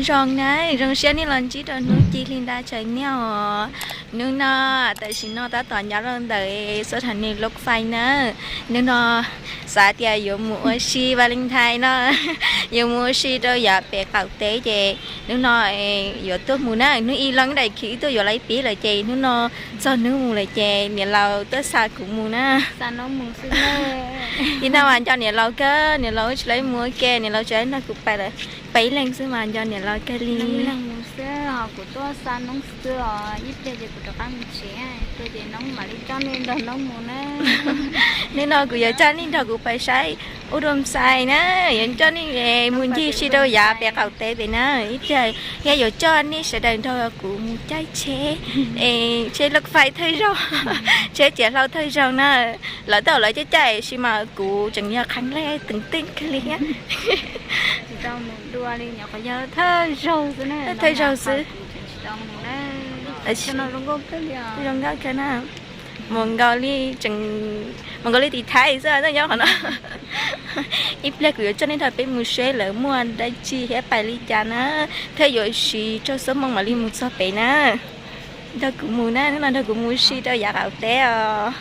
Zoo na, zoo siab nej los ntsib rau hnub ci hli nra tsawv niaj os. Hnub no tam sim no tab tom nyob rau ntawm xab thas nis Loj Fais na. Hnub no xav tias yuav mus ua si Valentine no, yuav mus ua si rau yav pem qaum teb ces hnub no yuav tuaj mus na. Hnub ib leej daim khiv tuaj yuav lawv pib lawm ces hnub no txog hnub mus lawm ces niam laus tuaj xa kuv mus na. Ib no mas nco niam laus kawg, niam laus tsis tau mus ua ke, niam laus tsis nrog kuv pais lawm, pais ib leeg xwb mas nco niam laus kawg li. Hnub no kuv yuav coj nej nrog kuv pais saib ub dua xais na, yuav coj nej mus ncig si rau yav pem qaum teb pem na, ib pliag thiab yuav coj nej sawv daws nrog kuv mus caij tsheb, tsheb Loj Fais thawj zaug, tsheb ciav hlau thawj zaug na. Lawv twb lawv caij caij sis mas kuv tseem yog qhov lej teev teej kawg li thiab. Thawj zaug xwb. Zoo nkauj kawg na. Mus nkaus li, mus nkaus li tiv thaiv xwb nyob qhov no. Ib pliag kuv yuav coj nej nrog peb mus seb lawv muaj dab tsi thiab pais li cas na, thiab yuav siv tsawg xuab moos mam li mus txog pem na. Nrog kuv mus na, hnub no nrog kuv mus si rau yav qaum teb os.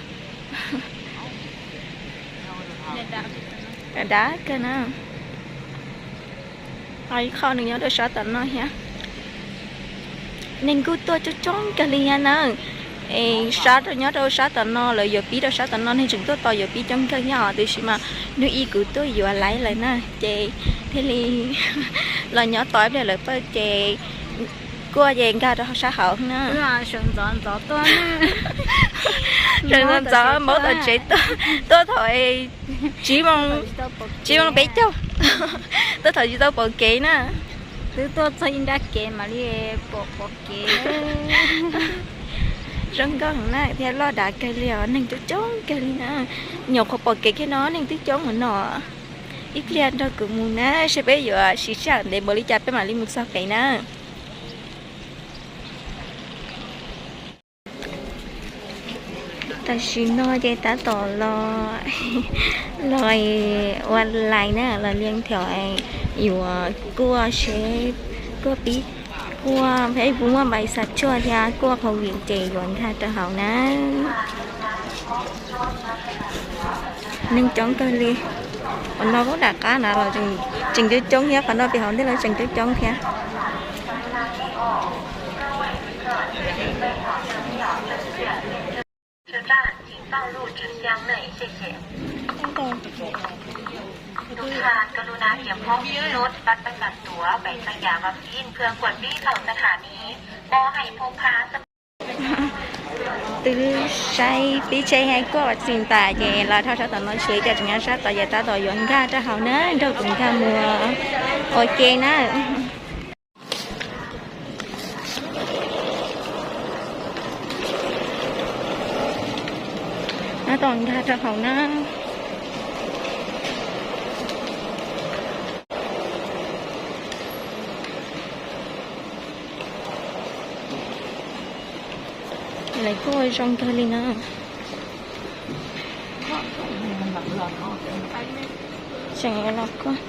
Dav kawg na. Ib qho nws nyob rau sab tom no thiab. Neeg kuj tuaj coob coob kawg li thiab na. Es sab rau nyob rau sab tom no lawv yuav pib rau sab tom no, neeg tseem tuaj tos yuav pib coob kawg thiab os, tiam sis mas hnub ib kuv tuaj yuav laiv lawm na, ces thiaj li los nyob tos ib pliag lawv pawj ces kuaj ces nkag rau hauv sab hauv na. Sawv ntxov ntxov npaum tom tsev tuaj thaum tsib moos peb caug, tuaj thaum tsis tau pom kev na. Twb tuaj txog ib nrab kev mam li pom pom kev. Zoo nkauj heev na thiab loj dav kawg li os, neeg coob coob kawg li na. Nyuam qhuav pom kev kiag no neeg twb coob mus no. Ib pliag nrog kuv mus na, seb peb yuav siv sij hawm ntev npaum li cas peb mam li mus txog pem na. Tam sim no ces tab tom los, los ua lais na, los liaj thiab yuav kuaj seb kuaj pib, kuaj peb puas muaj npais xav tshuaj thiab kuaj qhov vim ces yuav nkag rau hauv na. Neeg coob kawg li. Qhov no kuj dam qab na los tseem coob coob thiab, qhov no pem hauv ntej los tseem coob coob thiab. 车站，请放入纸箱内，谢谢。 ลูกค้ากรุณาเตรียมพร้อมขึ้นรถ บัตรประจำตั๋ว ใบสั่งยา วัคซีน เพื่อขวดฟรีเข้าสถานี บ่ให้พกพา Twb saib pib tsheb thiab kuaj vaccine tas ces los dhau sab tom no tsheb cov tseem nyob sab tod ces tab tom yuav nkag rau hauv na, nrog kuv nkag mus ua ke na. Tab tom nkag rau hauv na. Lawv kuaj zoo kawg li na. Tseem los kuaj.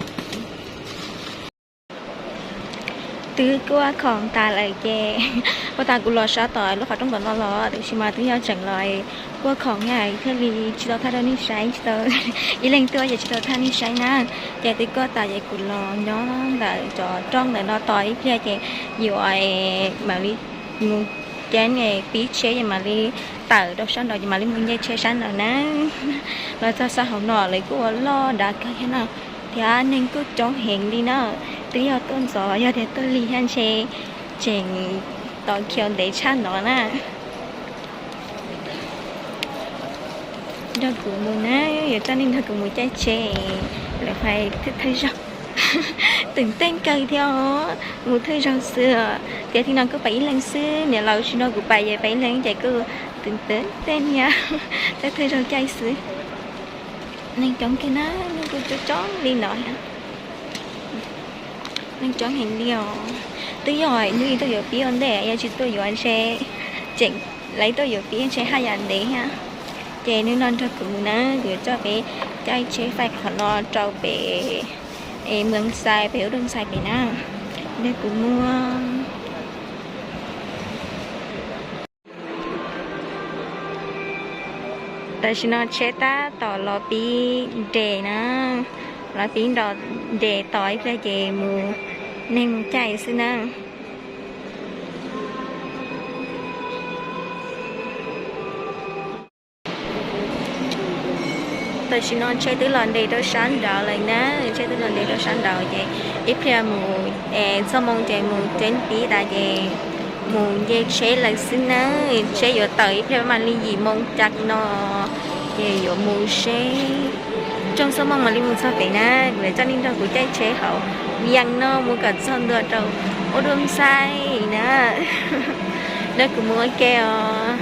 Twb kuaj khoom tas lawm ces, kuaj tas kuv los sab tom lub qhov rooj tom no los, tiam sis mas twb yog tseem los kuaj khoom thiaj li tsis tau thaij rau nej saib, tsis tau, ib leeg tuaj ces tsis tau thaij nej saib na. Ces twb kuaj tas ces kuv los nyob ntawm cov rooj ntawm no tos ib pliag ces yuav mam li mus ceev pib tsheb ces mam li tawm rau sab nraud ces mam li mus nce tsheb sab nraud na. Los txog sab hauv no lawv kuj ua loj dav kawg thiab na, thiab neeg kuj coob heev li na. Twb yog tuaj ntxov, yog tias tuaj lig thiab ntshe tseem tos khiav ntev tshaj no na. Nrog kuv mus na, yuav coj nej nrog kuv mus caij tsheb, lawv hais thawj zaug. Twm teej kawg thiab os, mus thawj zaug xwb. Tiam thib no kuj pais ib leeg xwb, niam laus tsis nrog kuv pais, pais ib leeg ces kuj twm teej thiab, thawj zaug caij xwb. Neeg coob kawg na, neeg kuj coob coob li no. Neeg coob heev li os. Twb yog hnub ib tuaj yuav pib ua ntej, yog tsis tuaj yuav ntshe tseem, lawv tuaj yuav pib ntshe haj yam ntev thiab. Ces hnub no nrog kuv mus na, kuv yuav coj peb caij tsheb faij qhov no rau pem Mws Xais, pem ub Doo Xais pem na. Neb kuv muab. Tam sim no tsheb tab tom los pib nres na, los pib nres tos ib pliag ces mus, neeg mus caij xwb na. Tam sim no tsheb twb los nres rau sab nraud lawm na, tsheb twb los nres rau sab nraud ces ib pliag mus, txog moo ces mus ceev pib tas ces mus nce tsheb lawm xwb na. Tsheb yuav tawm ib pliag mam li yim moo cas no ces yuav mus seb. Rooj xuab mooj mam li mus txog pem na, kuv yuav coj nej nrog kuv caij tsheb hauv yees no mus kom txog ntua rau ua dua ntxaib na. Nrog kuv mus ua ke os.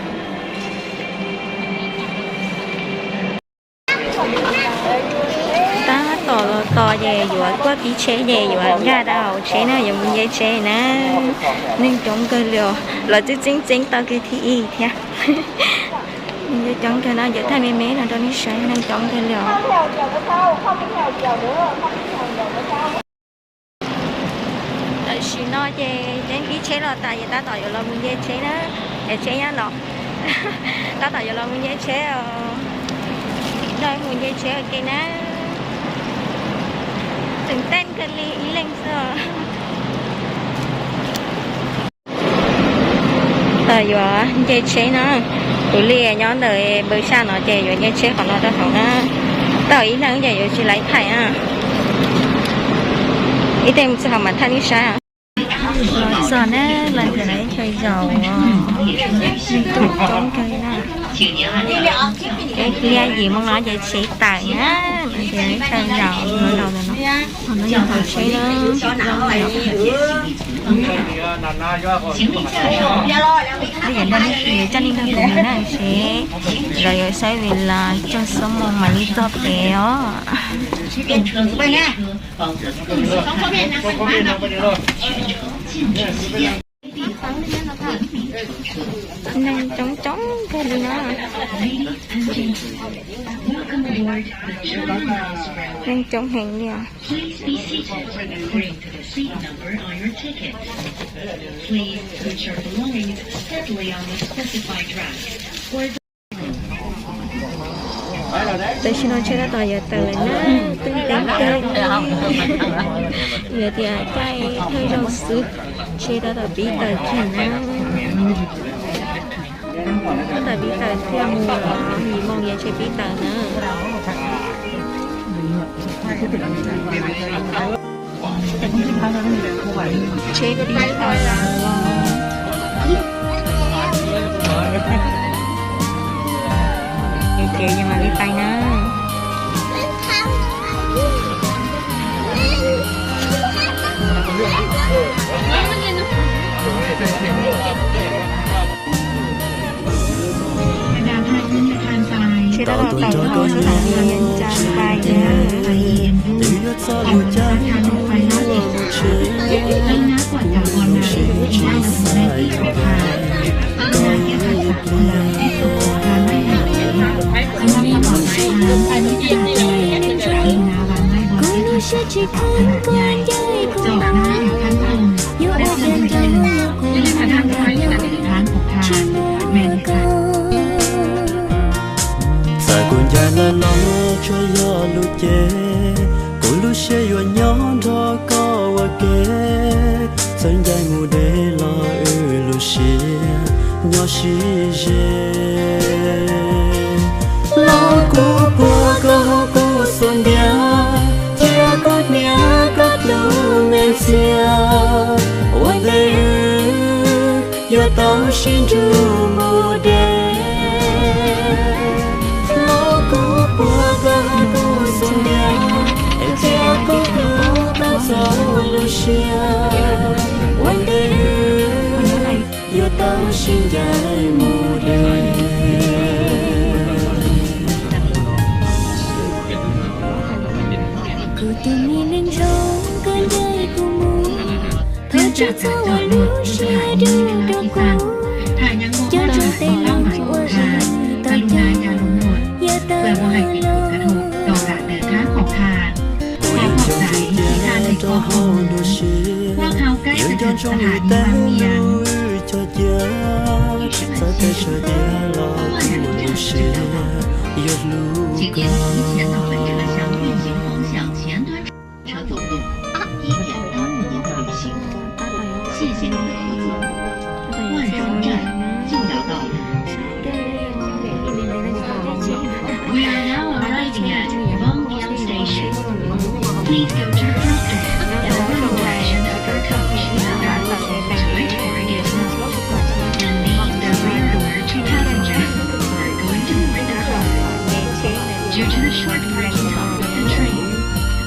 Tab tom los tos ces yuav kuaj pib tsheb ces yuav nkag rau hauv tsheb na, yuav mus nce tsheb na. Neeg coob kawg li os, los txeeb txeeb txeeb tau kiag thib ib thiab. Neeg coob kawg no, cov thaij me me no rau nej saib, neeg coob kawg li os. Tam sim no ces ceev pib tsheb los tas ces tab tom yuav los mus nce tsheb na. Es tsheb nyob no, tab tom yuav los mus nce tsheb os. Nrog mus nce tsheb ua ke na. Tseem teej kawg li ib leeg xwb. Tab tom yuav nce tsheb na. Kuv li nyob ntawm npawg Xaj no ces yuav nce tsheb qhov no rau hauv na. Tau ib leeg ces yuav tsis laib thaij na. Ib teg mus txog hauv mam thaij nej saib. Los txog na, los ntawm ib chaw zaum, neeg coob kawg na. Ib pliag yim moo no ces tsheb tawm na, no ces ib chaw zaum no, zaum ntawm no, qhov no yog hauv tsheb na, zoo kawg. Yuav coj nej nrog kuv mus na seb, lawv yuav saib vim los rooj xuab mooj mam li txog pem os. Neeg coob coob kawg li na. Neeg coob heev li os. Tam sim no tsheb tab tom yuav tawm lawm na, teeb teeb kawg li. Yog tias caij thawj zaug xwb, tsheb tab tom pib tawm kiag na. Tab tom pib tawm thiaj mus, yim moo yog tsheb pib tawm na. Tsheb pib tawm lawm. Ces yog mam li pais na. Tsheb tab tom tawm no, sawv daws tseem pais na. Twb yuav txog lub caij mus tsheb, kuv zoo siab tsis xav yuav tham, koj ib pliag, kuv zoo siab tsis xav yuav tham, koj lub siab tsis kheev, koj ncaim kuv mus, yuav ua cas rau kuv tsis muaj koj. Txawm kuv ncaim lawm los tsuas yog lus ceg, kuv lub siab yuav nyob nrog koj ua ke, txawm ncaim mus deb los wb lub siab nyob sib ze. Los kuv puag koj hauv kuv xub ntiag, cia koj hnia koj tus me ntxhias, ua ntej wb yuav tau sib ntsib mus deb. Los kuv puag koj hauv kuv xub ntiag, es cia kuv hlub koj txhua lub siab, ua ntej wb yuav tau sib ncaim mus deb. Kuv tus me neeg zoo, koj ncaim kuv mus, thov txhob txhob ua lub siab dub rau kuv, coj tsoom tes los ua ib tog cag, yav tag los. rau hauv nruab siab, yuav nco ntsoov wb tej lus cog cia, txawm peb tsawg tiag los kuv lub siab yuav hlub koj. 车走动，以免耽误您的旅行。谢谢您的合作。万荣站就要到了。We are now arriving at Wangdian Station. Please go to the front desk at the front direction of your coach. To enter again, and leave the rear door to passengers who are going to board the car. Due to the short parking time of the train,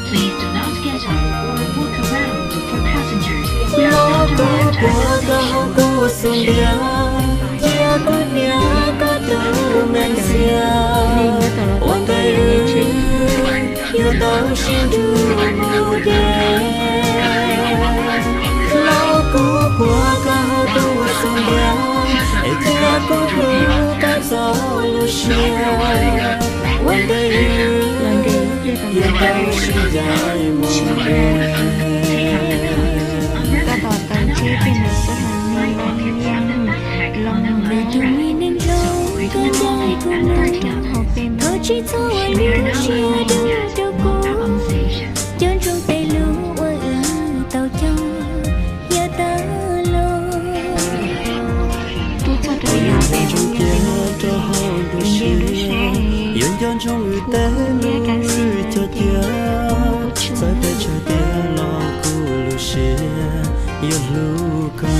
please do not get out or walk around for passengers who are not arrived at the station. Los koj puas xub ntiag, cia kuv hnia koj tus me ntxhias, ua ntej wb yuav tau sib nrug mus deb. Los kuv puas koj puas xub ntiag, es cia kuv hlub koj txoj lub siab, ua ntej wb yuav tau sib ncaim mus deb. Tab tom taug tsheb pem ntawm sab Thav Ni no ne, los mus deb. Tus me neeg zoo, koj nco kuv nyob rau hauv peb, thov tsis txhob ua lub siab dub rau kuv, nco ntsoov tej lus uas wb tau cog, yog tau los. Kuv txog rau yav pem ntawm no, rau hauv nruab siab, yuav nco ntsoov wb tej lus cog cia, txawm peb tsawg tiag los kuv lub siab yuav hlub koj.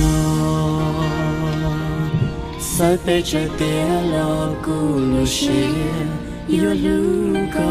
Txawm peb tsawg tiag los kuv lub siab yuav hlub koj.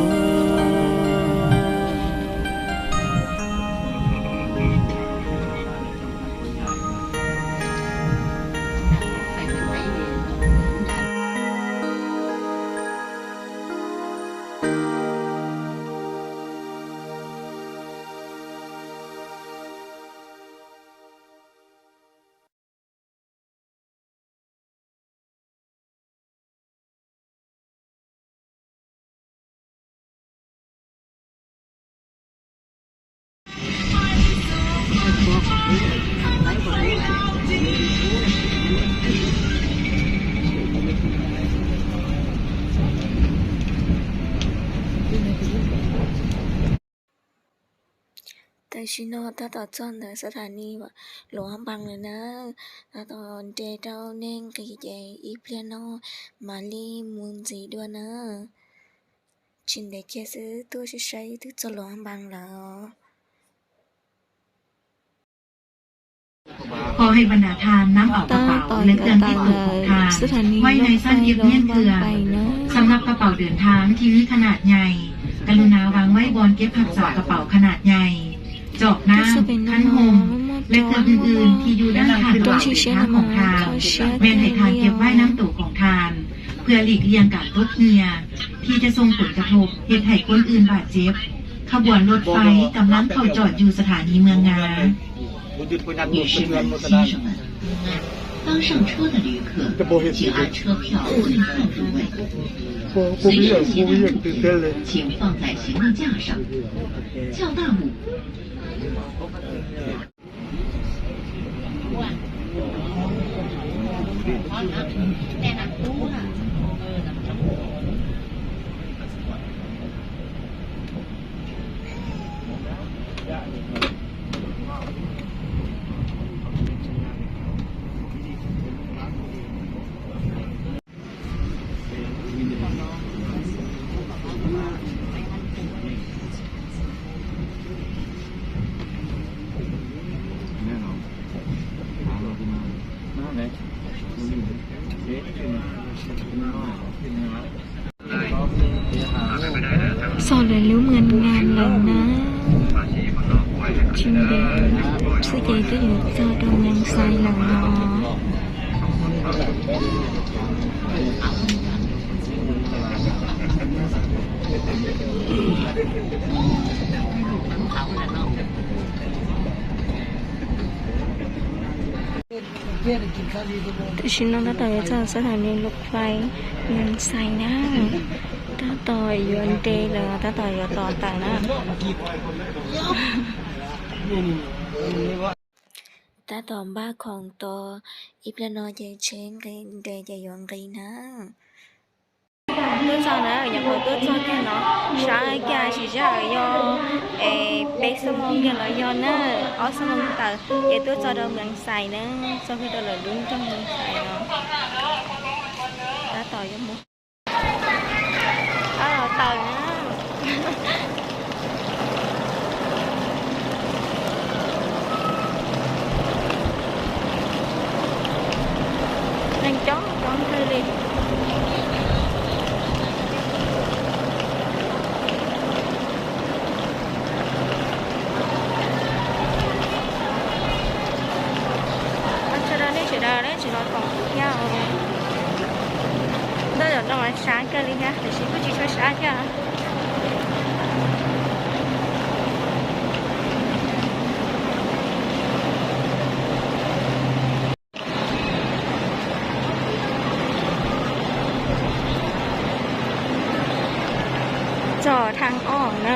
Tam sim no tab tom txog ntawm sab thav ni Luam Npas lawm na, tab tom nres rau nej nqis ces ib pliag no mam li mus ntxiv dua na. Tsis ntev kiag xwb tuaj saib saib twb txog Luam Npas lawm. Kho hay bần đà than nắm ở cà pảo, lấy cơm tiếp tục hộp than. Quay này san kiệp nghiêng thường. Săm nặp cà pảo dưn tháng thì lý khả nạt nhảy. กรุณาวางไว้บนเก็บรักษากระเป๋าขนาดใหญ่ จอกน้ำ คันห่ม และเครื่องอื่นๆที่อยู่ด้านข้างกระเป๋าdưนthángของทาน แม่นให้ทานเก็บไว้นำโตของทาน เพื่อหลีกเลี่ยงการตกเหี่ย ที่จะส่งผลกระทบ เฮ็ดให้คนอื่นบาดเจ็บ ขบวนรถไฟกำลังเข้าจอดอยู่สถานีเมืองงา 女士们、先生们，刚上车的旅客，请按车票对号入位。随身行李物品请放在行李架上。较大部 Xav lawv lub mws ngas lawm na. Tsis ntev xwb ces twb yuav txog rau Moos Xais lawm no. Tam sim no tab tom yuav txog sab thaiv ni lub flight Moos Xais na. Tab tom yuav nres lawm, tab tom yuav tos tawm na. Tab tom npaj khoom tos, ib pliag no ces tsheb nqis, nqis ces yuav nqis na. Tuaj txog na, nyuam qhuav tuaj txog kiag no, sab kiag sis sij hawm yog peb xuab moos kiag los yog na, ob xuab moos tawm ces tuaj txog rau Mees Xais na, txog kiag rau lawv lub nroog Mees Xais no. Tab tom yuav mus, tab tom tawm na. Neeg coob coob kawg li. Ua tsaug rau nej sawv daws, nej tseem los koom kuv thiab os. Ntawm no mas sab kawg li thiab, tiam sis kuj tsis tshua sab thiab. Txog thaj ob na.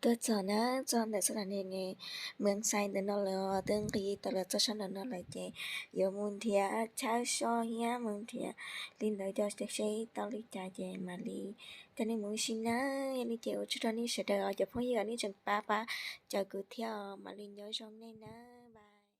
Tuaj txog na, txog ntawm sab nram ne, Mees Xais ntawm no lawm, twb nqis tau los txog sab nram no lawm ces yuav mus nrhiav chaw so thiab mus nrhiav li ntawd cov seb tau li cas ces mam li coj nej mus ua si na. Yog li ces ua tsaug rau nej sawv daws os cov phooj ywg, nej tseem pab pab caum kuv thiab os, mam li nyob zoo nej na.